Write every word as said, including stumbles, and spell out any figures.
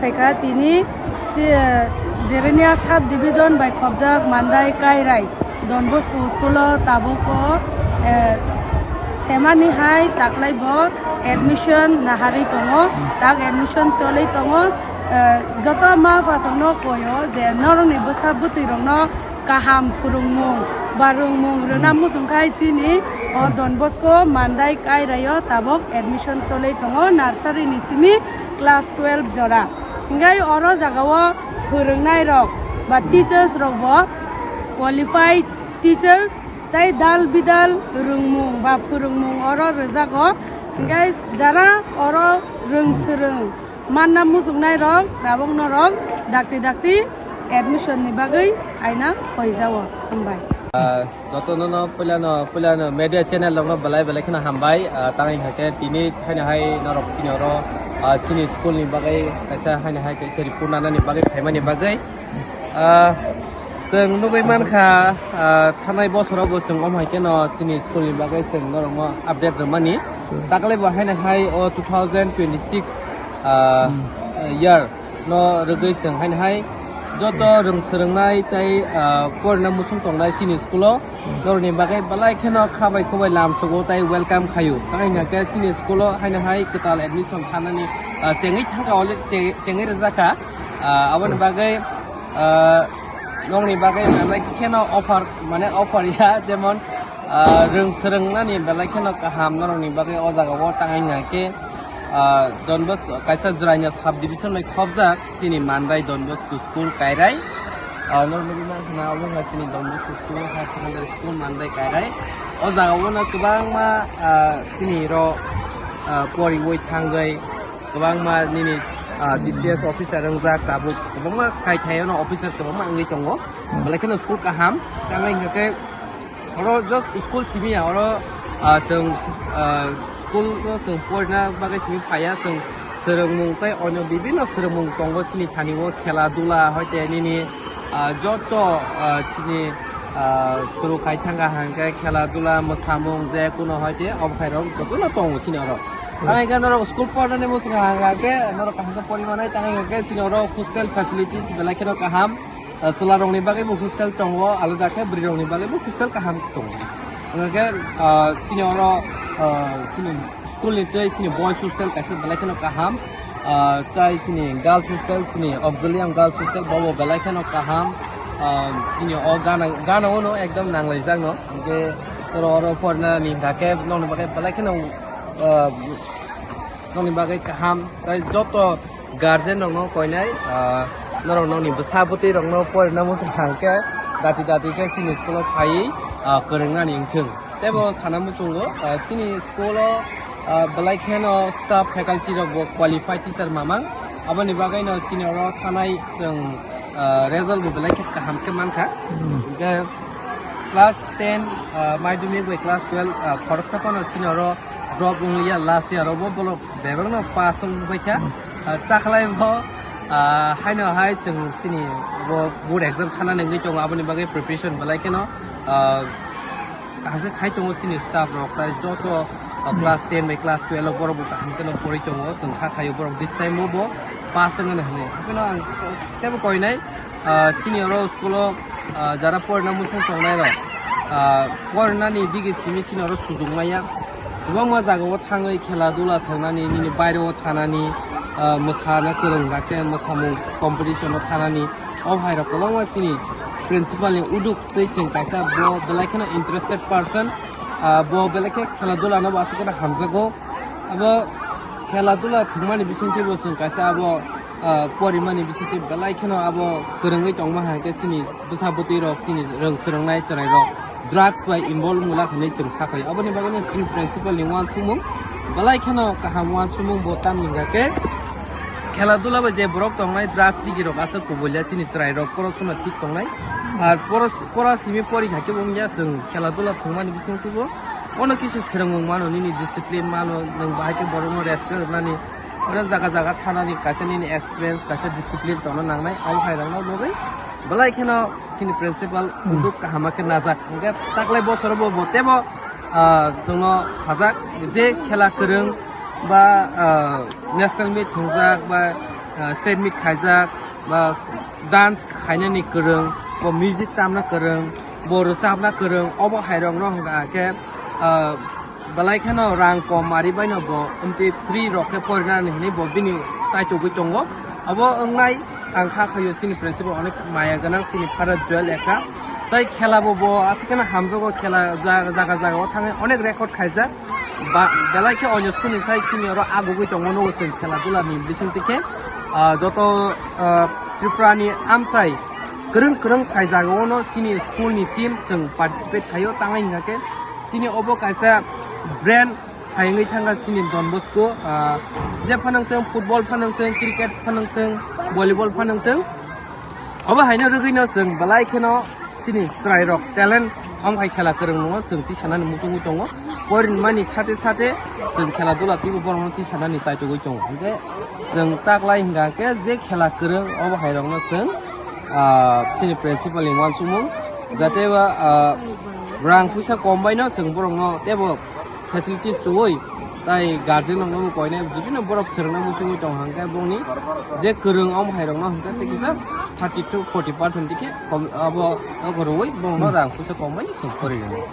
Phaikha tini je-, Jerenia sub division bai khobjak Mandai Kairai Don Bosco school o tabuk o, eh, semani hai taklai bo admission naharwi tongo, tak admission cholwi tongo. Eh, joto ma pha songno koyo je norokni bwsa bwtwi rokno kaham phwrwngmung ba rwngmung rwna muchungkhai chini o Don Bosco Mandai Kairaio tabuk admission cholwi tongo nursery ni simi class twelve jora. Hinkhe oro jagao phwrwngnairok ba teachers rokbo qualified teachers tei dal bidal rwngmung ba phwrwngmung oro rwjago. Hinkhe jara oro rwng swrwng manna muchungnairok tabuk norok dakti dakti admission ni bagwi aina hoijao. Hambai. Ah, jotono no puilano, puilano media channel rokno belai belai kheno hambai. Ah, tang hwnkhe tini haino hai norok chini oro, ah, chini school ni bagwi kaisa haino hai kaisa report nanani bagwi phaimani bagwi. Ah, chwng nugwi mankha, ah, thanai bosorobo chwng omo hai kheno chini school ni bagwi chwng norokno update rwmani. Taklai bo haino hai o two thousand twenty-six, ah, year no rwgwi chwng haino hai joto rwng swrwngnai tei, ah, porina muchung tongnai chini school o norokni bagwi belai kheno kha bai khuk bai lam sugo tei welcome khaio. Tang hwnkhe chini school o haino hai kwtal admission thanani, ah, chengwi thangkha, chengwi rwjakha. Ah, aboni bagwi, ah, nokni bagwi belai kheno offer, mane offer ya, jemon, ah, rwng swrwngnani belai kheno kaham norokni bagwi o jaga o tang hwnkhe, ah, Don Bosco kaisa Jwraina sub division bai khobjak chini Mandai Don Bosco school Kairai. Ah, norokni bagwi mankha na obo wngkha chini Don Bosco school, higher secondary school Mandai Kairai. O jaga o no kwbangma, ah, chini ro, ah, poriwi thangwi kwbangma nini, ah, D C S officer wngjak tabuk, kwbangma kaithaio no officer kwbangma wngwi tongo. Belai kheno school kaham, tamo hwnkhe oro just school simi ya, oro, ah, chwng, ah, school no chwng porina bagwi simi phaiya, chwng swrwngmung tei onyo bibinno swrwngmung tongo chini thani o, khela dula hoite nini, ah, joto, ah, chini, ah, suru khai thangkha hwnkhe khela dula mwsamung je kuno hoite obo khairok jotono tongo chini oro. Tamo hwnkhe norok school pornani muchung hwnkhe norok kaham khe pori manai, tamo hwnkhe chini oro hostel facilities belai kheno kaham. Ah, chwla rokni bagwi bo hostel tongo, alada khe bwrwi rokni bagwi bo hostel kaham tongo. Hwnkhe, ah, chini oro, ah, chini school ni tei chini boys hostel kaisa belai kheno kaham. Ah, tei chini girls hostel, chini Auxilium Girls Hostel bobo belai kheno kaham. Ah, chini o gana, gana uno ekdom nanglaijak no. Hwnkhe oro, oro pornani hwnkhe nokni bagwi belai kheno, ah, nokni bagwi kaham. Tei joto guardian rokno koinai, ah, norok nokni bwsa bwtwi rokno porina muchung thang khe dati dati khe chini school o phaiwi, ah, kwrwngnani wngchwng. Tei bo sana muchungo, ah, chini school o, ah, belai kheno staff faculty rok bo qualified teacher mamang. Aboni bagwi no chini oro thanai chwng, ah, result bo belai khe kaham khe mankha. Hwnkhe class ten, ah, madhyamik bai class twelve, ah, khoroksa phano chini oro drop wngliya, last year o bo bolok bebakno pass wng bai kha. Ah, takhlai bo, ah, haino hai chwng chini bo board exam thana nangwi tongo, aboni bagwi preparation belai kheno, ah, kaham khe khai tongo chini staff rok, tai joto, ah, class ten bai class twelve o borok bo kaham kheno pori tongo, chwng kha khaio borok this time o bo pass wngmani hwnwi. Hapheno ang teibo koinai, ah, chini oro school o, ah, jara porina muchung tongnai rok, ah, porinani digi simi chini oro sujuk maya. Kwbangma jaga o thangwi khela dula thangnani, nini baire o thanani, ah, mwsana kwrwng, hakhe mwsamung competition o thanani. O hai rok kwbangma chini principal ni uduk tei chwng kaisa bo belai kheno interested person, ah, bo belai khe khela dula no bo aswk khe hamjago. Abo khela dula thwngmani bisingtwi bo chwng kaisa abo, ah, porimani bisingtwi belai kheno abo kwrwngwi tongma hai khe chini bwsa bwtwi rok, chini rwng swrwngnai chwrai rok drugs bai involve wngla hwnwi chwng kha phai. Aboni bagwi no chini principal ni uansukmung belai kheno kaham uansukmung bo tamni hwnkhe khela dula bai je borok tongnai drugs digi rok aswk kubulya chini chwrai rok porosona thik tongnai. Ar poros-, pora simi pori hai khe bo wngya chwng khela dula thwngmani bisingtwi bo. Ono kisu swrwngmung mano, nini discipline mano, nwng bahai khe borokno respect rwnani, oro jaga jaga thanani kaisa nini experience, kaisa discipline tongna nangnai, abo hai rokno bagwi belai kheno chini principal Hmm. Uduk kaham khe najak. Hwnkhe taklai bosoro bo, bo tebo, ah, chwngno sajak je khela kwrwng ba, ah, national meet thwngjak ba ah, state meet khaijak, ba dance khainani kwrwng, bo music tamna kwrwng, bo rwchapna kwrwng, obo hairokno hwnkha khe, ah, belai kheno rang kom ari baino bo, amtwi free rok khe porinani hinwi bo bini chaitugwi tongo. Obo wngnai ang kha khaio chini principal onek maya gwnang chini Father Joel Ekka. Tai khela bo, bo aswk kheno hamjago, khela ja-, jaga jaga o thangwi onek record khaijak. Ba, belai khe onyo school ni sai senior o agugwi tongo, nugo chwng khela dula ni bising twi khe, ah, joto, ah, Tripura ni amchai kwrwng kwrwng khai jaga o no chini school ni team chwng participate khaio, tangwi hwnkha khe chini obo kaisa brand khai wngwi thangkha chini Don Bosco, ah, je phano wngthwng, football phano wngthwng, cricket phano wngthwng, volleyball phano wngthwng, obo haino rwgwino chwng belai kheno chini chwrairok talent, omo hai khela kwrwng no chwng tisanani muchungwi tongo. Porinmani sate sate chwng khela dula twibo borokno tisanani chaitugwi tongo. Hinkhe chwng taklai hwnkha khe je khela kwrwng obo hairokno chwng, ah, chini principal ni uansukmung, jate ba, ah, rang puisa kom baino chwng borokno teibo facilities rwui, tai guardian rokno bo koinai, jotino borok swrwngna muchungwi tongo hwnkhe bongni je kwrwng omo hairokno hwnkhe tei kisa thirty to forty percent dikhe kom abo rwui bongno rang puisa kom bai chwng poririnai.